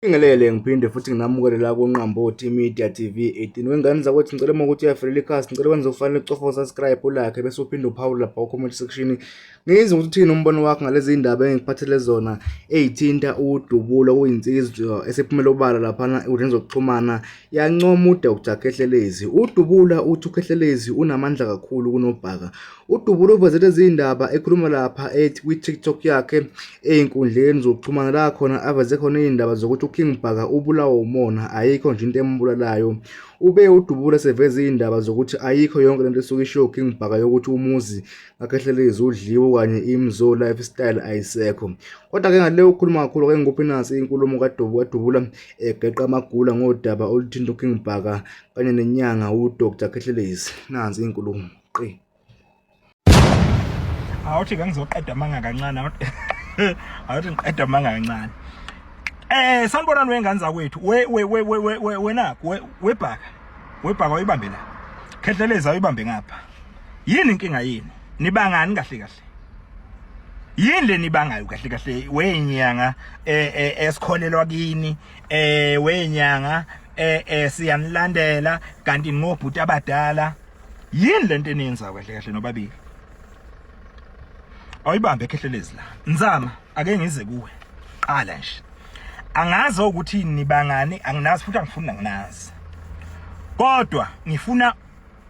Ngingelele ngiphinde futhi nginamukele la kuNqambothi Media TV 18. Wengane zakwethu ngicela uma ukuthi uyafelela ikhasi ngicela wenze ufanele ucofa usubscribe ulike bese uphinde uphawule lapha ku-comment section. Ngizwe ukuthi uthini umbono wakho ngalezi ndaba engikuphathele zona ey'thinta uDubula kuyinsizwa esephumela obala laphana enkundleni zokuxhumana yancoma uDr Khehlelezi. UDubula uthi uKhehlelezi unamandla kakhulu kunoBhaka. UDubula uveze lezi ndaba ekhuluma lapha ethi kwi-TikTok yakhe ey'nkundleni zokuxhumana la khona aveze khona iy'ndaba zokuthi uKing Bhaka ubulawa umona ayikho nje into embulalayo. Ube uDubula seveze iy'ndaba zokuthi ayikho yonke lento esuke ishiwo uKing Bhaka yokuthi umuzi kaKhehlelezi udliwe okanye iMzo lifestyle ayisekho. Kodwa-ke ngale ukukhuluma kakhulu ake ngikuphe nansi inkulumo kaDubula egeqa amagula ngodaba oluthinta uKing Bhaka kanye nenyanga uDr Khehlelezi. Nansi inkulumo. Qi. Awuthi ke ngizoqeda amanga kancane awuthi awuthi ngiqeda amanga kancane. Eh sanibonani wengane zakwethu we we we we we wena webhaka webhaka uyibambe la. Khehleleza uyibambe ngapha. Yini inkinga yini? Nibangani kahle kahle? Yini le nibangayo kahle kahle wenyanga eh, eh esikholelwa kini eh wenyanga eh, eh siyanilandela kanti ngobhuti abadala yini lento eniyenzayo kahle kahle nobabili awuyibambe ekhehlelezi la nzama ake ngize kuwe qala nje angazi ukuthi nibangani anginazi futhi angifuni anginazi kodwa ngifuna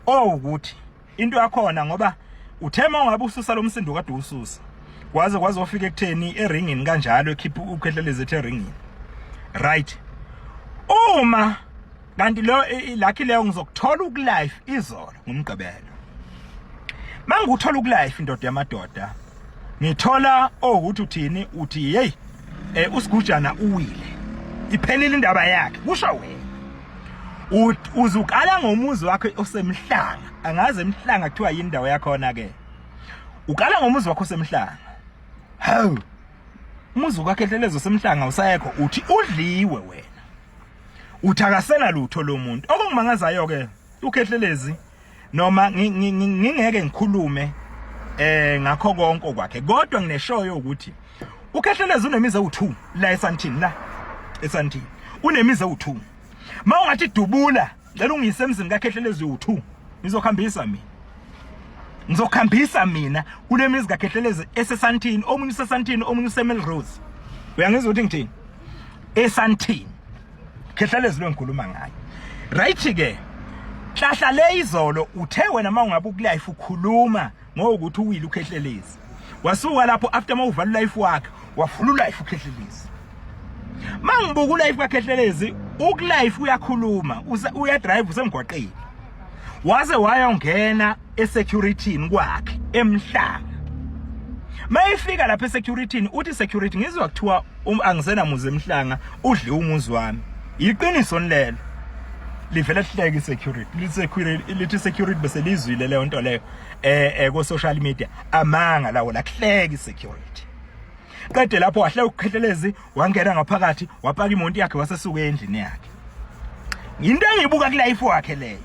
owukuthi into yakhona ngoba uthe uma ungabe ususa lo msindo kade ususa kwaze kwazofika ekutheni eringini kanjalo ekhipha ukhehlelezi ethe eringini right uma kanti lo lucky leyo ngizokuthola ukulife izolo ngomgqibelo mangikuthola ukulife indoda yamadoda ngithola owukuthi uthini uthi hey eh usigujana uwile iphelile indaba yakhe kusho wena uzukala ngomuzi wakhe osemhlanga angazi emhlanga kuthiwa yini indawo yakhona ke ukala ngomuzi wakho osemhlanga hawu umuzi wakhe ehlelezo semhlanga usaekho uthi udliwe wena uthi akasena lutho lo muntu okungimangazayo ke ukhehlelezi noma ngingeke ngikhulume eh ngakho konke kwakhe kodwa ngineshoyo ukuthi ukhehlelezi unemizi ewu2 la esantini la esantini unemizi ewu2 mawungathi dubula ngicela ungiyise emzini kakhehlelezi u2 ngizokhambisa mina ngizokhambisa mina kule mizi kakhehlelezi esesantini omunye usesantini omunye usemelrose uyangizwa ukuthi ngithini esantini khehlelezi lo ngikhuluma ngayo right ke hlahla le izolo uthe wena mawungabe ukulife ukhuluma ngokuthi uwile ukhehlelezi wasuka lapho after mawuvala ulife wakhe wafuna ulife ukhehlelezi mangibuka ulife kakhehlelezi ukulife uyakhuluma uyadrive usemgwaqeni waze wayongena esecurityini kwakhe emhlanga mayifika lapha esecurityini uthi security ngizwa kuthiwa um, angisenamuzi emhlanga udle umuzi wami iqiniso lelo livele lihleke isecurity lithi lithi security bese lizwile leyo nto leyo eh, eh ko social media amanga lawo la kuhleke isecurity qede lapho wahleka ukukhehlelezi wangena ngaphakathi wapaka imonto yakhe wasesuka endlini yakhe into engiyibuka kulife wakhe leyo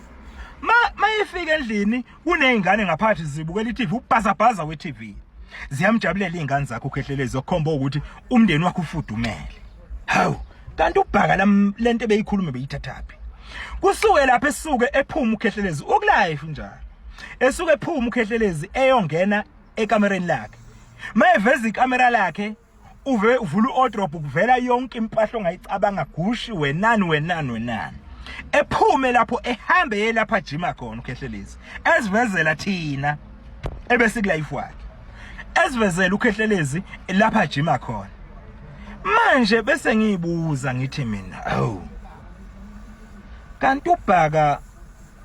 ma mayefika endlini kunezingane ngaphakathi zibukela iTV ubhazabhaza weTV ziyamjabulela izingane zakho ukhehlelezi okukhomba ukuthi umndeni wakho ufudumele hawu kanti ubhaka lento ebeyikhuluma beyithathaphi kusuke lapha esuke ephuma ukhehlelezi ukulife njalo esuke ephuma ukhehlelezi eyongena ekamereni lakhe mayeveza ikamera lakhe uve uvula uwardrobe kuvela yonke impahla ongayicabanga gushi wenani wenani wenani ephume lapho ehambe yelapha ajima khona ukhehlelezi esivezela thina ebesikulife wakhe esivezela ukhehlelezi lapha ajima khona manje bese ngiyibuza ngithi mina awu kanti ubhaka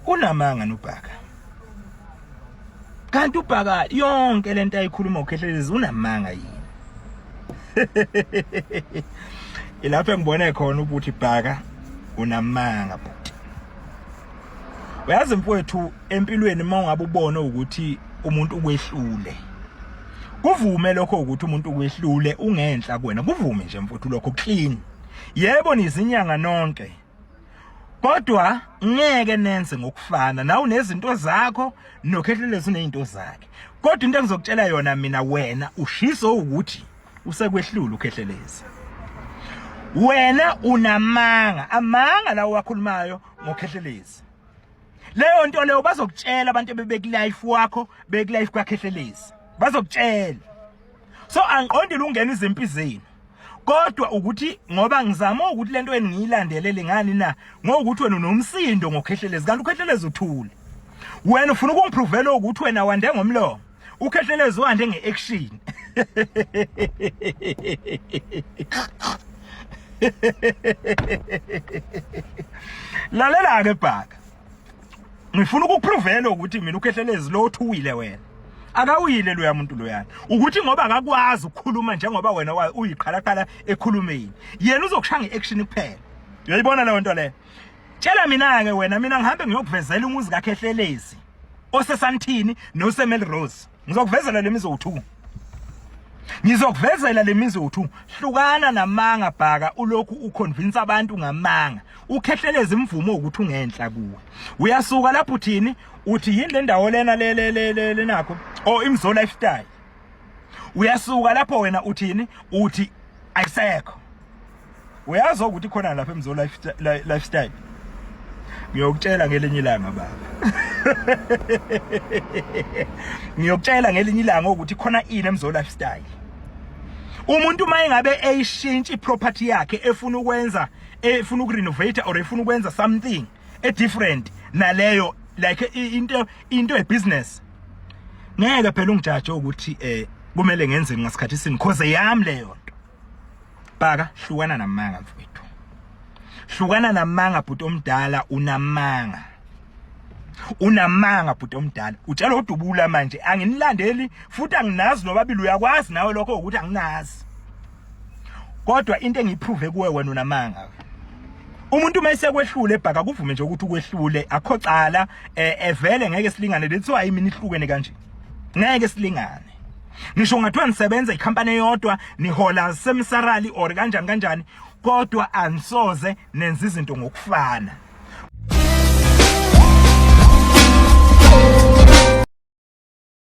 unamanga nobhaka kanti ubhaka yonke lento ayikhuluma ukhehlelezi unamanga yini ilapho engibone khona ukuthi bhaka unamanga bhuti uyazi mfowethu empilweni uma ungabe ubone ukuthi umuntu ukwehlule kuvume lokho ukuthi umuntu ukwehlule ungenhla kuwena kuvume nje mfowethu lokho clean yebo nizinyanga nonke kodwa ngeke nenze ngokufana nawe unezinto zakho nokhehlelezi unezinto zakhe kodwa into engizokutshela yona mina wena ushiso ukuthi usekwehlula ukhehlelezi Wena unamanga, amanga lawo wakhulumayo ngoKhehlelezi. Leyo nto leyo bazokutshela abantu ebebekulife wakho, bekulife kwaKhehlelezi. Bazokutshela. So angiqondile ungena izimpi zenu. Kodwa ukuthi ngoba ngizama ukuthi lento engiyilandelele ngani na ngokuthi wena unomsindo ngoKhehlelezi kanti uKhehlelezi uthule. Wena ufuna ukungiprovela ukuthi wena wande ngomlomo. uKhehlelezi wande ngeaction. Lalela ke bhaka. Ngifuna ukukuprovela ukuthi mina uKhehlelezi lo othuwile wena. Akawile loya muntu loyana. Ukuthi ngoba akakwazi ukukhuluma njengoba wena uyiqhalaqhala ekhulumeni. Yena uzokushaya ngeaction kuphela. Uyayibona leyo nto leyo? Tshela mina ke wena mina ngihambe ngiyokuvezela umuzi kaKhehlelezi oseSanthini noseMelrose. Ngizokuvezela lemizi owu2. Ngizokuvezela lemizi owu2. Hlukana namanga bhaka ulokhu uconvince abantu ngamanga. Ukhehleleza imvumo ukuthi ungenhla kuwe. Uyasuka lapho uthini? Uthi yini le ndawo lena le le le lenakho? Oh imzo lifestyle. Uyasuka lapho wena uthini? Uthi ayisekho. Uyazi ukuthi khona lapha emzo lifestyle. Ngiyokutshela ngelinye ilanga baba. Ngiyokutshela ngelinye ilanga ukuthi khona ini emzo lifestyle. Umuntu uma engabe eyishintsha iproperty yakhe efuna ukwenza efuna ukurenovate or efuna ukwenza something e different naleyo like into into e business ngeke phela ungijaje ukuthi eh kumele ngenzeni ngasikhathi sini cause yami leyo nto. Bhaka hlukana namanga mfowethu. Hlukana namanga bhuti omdala unamanga. Unamanga bhuti omdala. Utshela udubula manje anginilandeli futhi anginazi nobabili uyakwazi nawe lokho ukuthi anginazi. Kodwa into engiyiprove kuwe wena unamanga. Umuntu uma esekwehlule bhaka kuvume nje ukuthi ukwehlule akho cala eh, evele ngeke silingane that's why mina ihlukene kanje. Ngeke silingane. Ngisho ngathiwa nisebenza ikhampani eyodwa nihola same salary or kanjani kanjani kodwa anisoze nenza izinto ngokufana.